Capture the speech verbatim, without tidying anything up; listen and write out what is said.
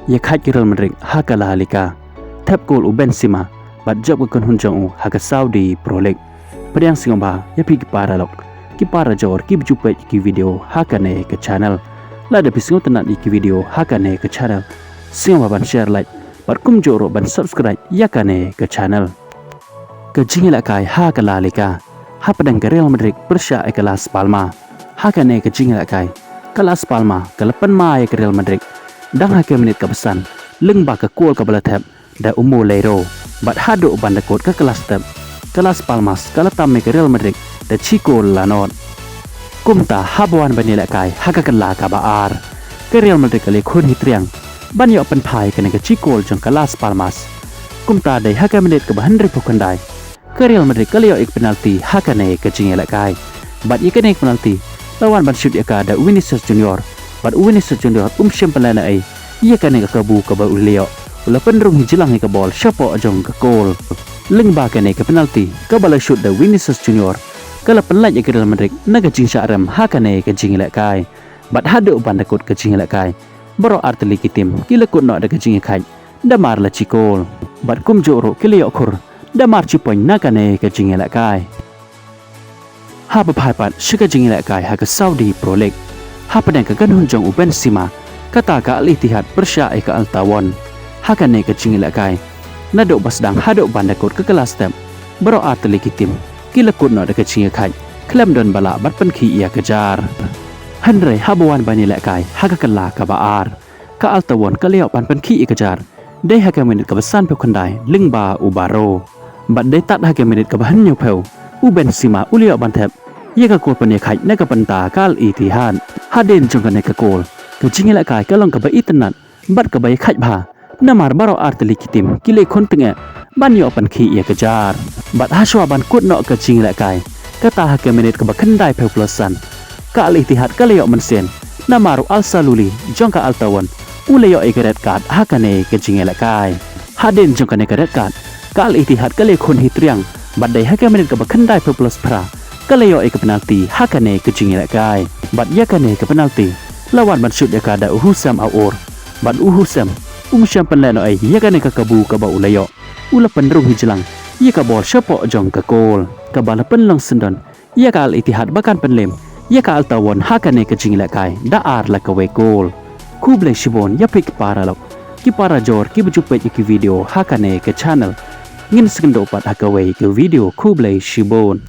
ïa khaid ka Real Madrid ha ka La Liga. Thep kol u Benzema bad jop ka kynhun jong u ha ka Saudi Pro League. Pdiang sngewbha ïa phi ki para lok, ki para jor, ki ba ju peit ki video ha kane ka channel. Lada phi sngewtynnat ïa ki video ha kane ka channel, sngewbha ban share, like bad kumjuh ruh ban subscribe ïa kane ka channel. Ka jingïalehkai ha ka La Liga, hapdeng ka Real Madrid pyrshah ïa ka Las Palmas. Ha kane ka jingïalehkai, ka Las Palmas ka la pynmai ïa ka Real Madrid dang ha ka minit kaba san, lyngba ka kol kaba la thep da u Molero. Bad haduh ban da kut ka klas thep, ka Las Palmas ka la tam ïa ka Real Madrid da shi kol la nod. Kumta haba wan ban ïalehkai ha ka kylla kaba ar, ka Real Madrid ka la ïakhun hi triang ban ïoh pynphai kane ka shi kol jong ka Las Palmas. Kumta dei ha ka minit kaba hynriewphew khyndai, ka Real Madrid ka la ïoh ïa ka penalti ha kane ka jingïalehkai. Bad ïa kane ka penalti la wan ban shoot ïa ka da u Vinicius Junior. Bad u Vinicius Junior um shym pynlehnohei ïa kane ka kabu kaba u la ïoh, u la pynrung hi jlang ïa ka bol shapoh jong ka kol. Lyngba kane ka penalti kaba la shoot da u Vinicius Junior, ka la pynlait ïa ka Real Madrid na ka jingshah rem ha kane ka jingïalehkai. Bad haduh ban da kut ka jingïalehkai, baroh artylli ki tim ki la kut noh da ka jingïakhaid da mar la shi kol. Bad kumjuh ruh ki la ïoh khur da mar shi point na kane ka jingïalehkai. Haba phai pat sha ka jingïalehkai ha ka Saudi Pro League, hapdeng ka kynhun jong u Benzema, kata ka Al Ittihad pyrshah ïa ka Al Taawoun. Ha kane ka jingïalehkai, naduh ba sdang haduh ban da kut ka klas thep, baroh artylli ki tim ki la kut noh da ka jingïakhaid khlem don ba lah ban pynkhih ïa ka jar. Hynrei haba wan ban ïalehkai ha ka kylla kaba ar, ka Al Taawoun ka la ïoh ban pynkhih ïa ka jar dei ha ka minit kaba sanphew khyndai lyngba u Barro. Bad dei tad ha ka minit kaba hynñiewphew, u Benzema u la ïoh ban thep ïa ka kol pynïakhaid na ka bynta ka Al Ittihad. Hadien jong kane ka kol, ka jingïalehkai ka long kaba itynnad bad kaba ïakhaid bha, namar baroh artylli ki tim ki la ïakhun tyngeh ban ïoh pynkhih ïa ka jar. Bad hashwa ban kut noh ka jingïalehkai, kata ha ka minit kaba khyndaiphew plus san, ka Al Ittihad ka la ïoh mynsiem, namar u Al Saluhi jong ka Al Taawoun u la ïoh ïa ka red card ha kane ka jingïalehkai. Hadien jong kane ka red card, ka Al Ittihad ka la ïakhun hi triang, bad dei ha ka minit kaba khyndaiphew plus phra, ka la ïoh ïa ka penalti ha kane ka jingïalehkai. Bad ïa kane ka penalti la wan ban shoot ïa ka da u Houssem Aouar. Bad u Houssem um shym pynlehnohei ïa kane ka kabu kaba u la ïoh, u la pynrung hi jlang ïa ka bol shapoh jong ka kol, kaba la pynlong syndon ïa ka Al Ittihad ba kan pynlem ïa ka Al Taawoun ha kane ka jingïalehkai da ar la kawei kol. Khublei shibun ïa phi ki para lok, ki para jor, ki ba ju peit ïa ki video ha kane ka channel. Ngin sa ïakynduh pat ha kawei ka video. Khublei shibun.